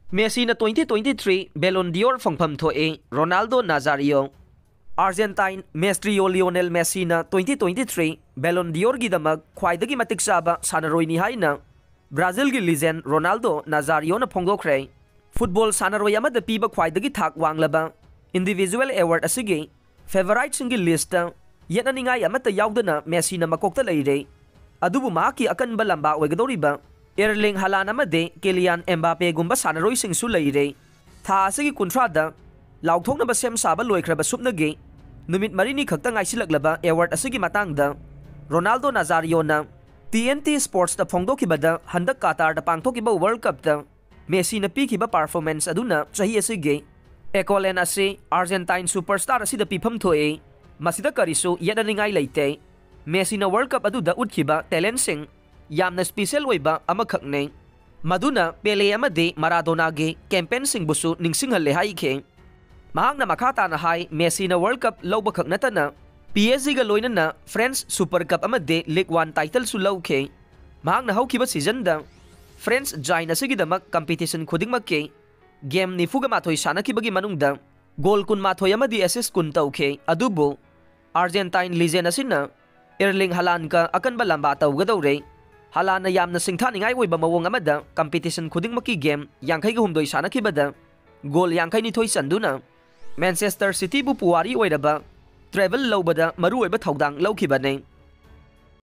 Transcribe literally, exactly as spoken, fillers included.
ꯃꯦꯁꯤꯅ twenty twenty-three Ballon d'Or ꯐꯪꯐꯝ ꯊꯣꯛꯏ, ꯔꯣꯅꯥꯜꯗꯣ ꯅꯥꯖꯥꯔꯤꯌꯣ꯫ ꯑꯥꯔꯖꯦꯟꯇꯥꯏꯟ ꯃꯦꯁꯇ꯭ꯔꯤꯌꯣ ꯂꯤꯑꯣꯅꯦꯜ ꯃꯦꯁꯤꯅ twenty twenty-three Ballon d'Orꯒꯤꯗꯃꯛ ꯈ꯭ꯋꯥꯏꯗꯒꯤ ꯃꯇꯤꯛ ꯆꯥꯕ ꯁꯥꯟꯅꯔꯣꯏꯅꯤ ꯍꯥꯏꯅ ꯕ꯭ꯔꯥꯖꯤꯜꯒꯤ ꯂꯤꯖꯦꯟ ꯔꯣꯅꯥꯜꯗꯣ ꯅꯥꯖꯥꯔꯤꯌꯣꯅ ꯐꯣꯡꯗꯣꯛꯈ꯭ꯔꯦ꯫ ꯐꯨꯠꯕꯣꯜ ꯁꯥꯟꯅꯔꯣꯏ ꯑꯃꯗ ꯄꯤꯕ ꯈ꯭ꯋꯥꯏꯗꯒꯤ ꯊꯥꯛ ꯋꯥꯡꯂꯕ individual award ꯑꯁꯤꯒꯤ ꯐꯦꯚꯔꯥꯏꯠꯁꯤꯡꯒꯤ ꯂꯤꯁꯇ ꯌꯦꯠꯅꯅꯤꯡꯉꯥꯏ ꯑꯃꯠꯇ ꯌꯥꯎꯗꯅ ꯃꯦꯁꯤꯅ ꯃꯀꯣꯛꯇ ꯂꯩꯔꯦ꯫ ꯑꯗꯨꯕꯨ ꯃꯍꯥꯛꯀꯤ ꯑꯀꯟꯕ ꯂꯝꯕꯥ ꯑꯣꯏꯒꯗꯧꯔꯤꯕ ꯑꯦꯔꯂꯤꯡ ꯍꯂꯥꯟ ꯑꯃꯗꯤ ꯀꯤꯂꯤꯌꯥꯟ ꯑꯦꯝꯕꯥꯄꯦꯒꯨꯝꯕ ꯁꯥꯟꯅꯔꯣꯏꯁꯤꯡꯁꯨ ꯂꯩꯔꯦ꯫ ꯊꯥ ꯑꯁꯤꯒꯤ ꯀꯨꯟꯊ꯭ꯔꯥꯗ ꯂꯥꯎꯊꯣꯛꯅꯕ ꯁꯦꯝ ꯁꯥꯕ ꯂꯣꯏꯈ꯭ꯔꯕ ꯁꯨꯞꯅꯒꯤ ꯅꯨꯃꯤꯠ ꯃꯔꯤꯅꯤ ꯈꯛꯇ ꯉꯥꯏꯁꯤꯜꯂꯛꯂꯕ ꯑꯦꯋꯥꯔꯗ ꯑꯁꯤꯒꯤ ꯃꯇꯥꯡꯗ ꯔꯣꯅꯥꯜꯗꯣ ꯅꯥꯖꯥꯔꯤꯌꯣꯅ ꯇꯤ ꯑꯦꯟ ꯇꯤ ꯁ꯭ꯄꯣꯔꯠꯁꯇ ꯐꯣꯡꯗꯣꯛꯈꯤꯕꯗ ꯍꯟꯗꯛ ꯀꯥꯇꯥꯔꯗ ꯄꯥꯡꯊꯣꯛꯈꯤꯕ ꯋꯥꯔꯜꯗ ꯀꯞꯇ ꯃꯦꯁꯤꯅ ꯄꯤꯈꯤꯕ ꯄꯔꯐꯣꯔꯃꯦꯟꯁ ꯑꯗꯨꯅ ꯆꯍꯤ ꯑꯁꯤꯒꯤ ꯑꯦꯀꯣꯂꯦꯟ ꯑꯁꯤ ꯑꯥꯔꯖꯦꯟꯇꯥꯏꯟ ꯁꯨꯄꯔꯁ꯭ꯇꯥꯔ ꯑꯁꯤꯗ ꯄꯤꯐꯝ ꯊꯣꯛꯏ꯫ ꯃꯁꯤꯗ ꯀꯔꯤꯁꯨ ꯌꯦꯠꯅꯅꯤꯡꯉꯥꯏ ꯂꯩꯇꯦ꯫ ꯃꯦꯁꯤꯅ ꯋꯥꯔꯜꯗ ꯀꯞ ꯑꯗꯨꯗ ꯎꯠꯈꯤꯕ ꯇꯦꯂꯦꯟꯠꯁꯤꯡ ꯌꯥꯝꯅ ꯁ꯭ꯄꯤꯁꯦꯜ ꯑꯣꯏꯕ ꯑꯃꯈꯛꯅꯤ꯫ ꯃꯗꯨꯅ ꯄꯦꯂꯦ ꯑꯃꯗꯤ ꯃꯔꯥꯗꯣꯅꯥꯒꯤ ꯀꯦꯝꯄꯦꯟꯁꯤꯡꯕꯨꯁꯨ ꯅꯤꯡꯁꯤꯡꯍꯜꯂꯦ ꯍꯥꯏꯈꯤ꯫ ꯃꯍꯥꯛꯅ ꯃꯈꯥ ꯇꯥꯅ ꯍꯥꯏ, ꯃꯦꯁꯤꯅ ꯋꯥꯔꯜꯗ ꯀꯞ ꯂꯧꯕ ꯈꯛ ꯅꯠꯇꯅ ꯄꯤ ꯑꯦꯁ ꯖꯤꯒ ꯂꯣꯏꯅꯅ ꯐ꯭ꯔꯦꯟꯁ ꯁꯨꯄꯔ ꯀꯞ ꯑꯃꯗꯤ ꯂꯤꯒ ꯋꯥꯟ ꯇꯥꯏꯇꯜꯁꯨ ꯂꯧꯈꯤ꯫ ꯃꯍꯥꯛꯅ ꯍꯧꯈꯤꯕ ꯁꯤꯖꯟꯗ ꯐ꯭ꯔꯦꯟꯁ ꯖꯥꯏꯟ ꯑꯁꯤꯒꯤꯗꯃꯛ ꯀꯝꯄꯤꯇꯤꯁꯟ ꯈꯨꯗꯤꯡꯃꯛꯀꯤ ꯒꯦꯝ ꯅꯤꯐꯨꯒ ꯃꯥꯊꯣꯏ ꯁꯥꯟꯅꯈꯤꯕꯒꯤ ꯃꯅꯨꯡꯗ ꯒꯣꯜ ꯀꯨꯟꯃꯥꯊꯣꯏ ꯑꯃꯗꯤ ꯑꯦꯁꯤꯁ ꯀꯨꯟ ꯇꯧꯈꯤ꯫ ꯑꯗꯨꯕꯨ ꯑꯥꯔꯖꯦꯟꯇꯥꯏꯟ ꯂꯤꯖꯦꯟ ꯑꯁꯤꯅ ꯑꯦꯔꯂꯤꯡ ꯍꯂꯥꯟꯒ ꯑꯀꯟꯕ ꯂꯝꯕꯥ ꯇꯧꯒꯗꯧꯔꯦ꯫ ꯍꯂꯥꯟꯅ ꯌꯥꯝꯅ ꯁꯤꯡꯊꯥꯅꯤꯡꯉꯥꯏ ꯑꯣꯏꯕ ꯃꯑꯣꯡ ꯑꯃꯗ ꯀꯝꯄꯤꯇꯤꯁꯟ ꯈꯨꯗꯤꯡꯃꯛꯀꯤ ꯒꯦꯝ ꯌꯥꯡꯈꯩꯒ ꯍꯨꯝꯗꯣꯏ ꯁꯥꯟꯅꯈꯤꯕꯗ ꯒꯣꯜ ꯌꯥꯡꯈꯩꯅꯤꯊꯣꯏ ꯆꯟꯗꯨꯅ ꯃꯦꯟꯆꯦꯁꯇꯔ ꯁꯤꯇꯤꯕꯨ ꯄꯨꯋꯥꯔꯤ ꯑꯣꯏꯔꯕ ꯇ꯭ꯔꯦꯕꯜ ꯂꯧꯕꯗ ꯃꯔꯨꯑꯣꯏꯕ ꯊꯧꯗꯥꯡ ꯂꯧꯈꯤꯕꯅꯤ꯫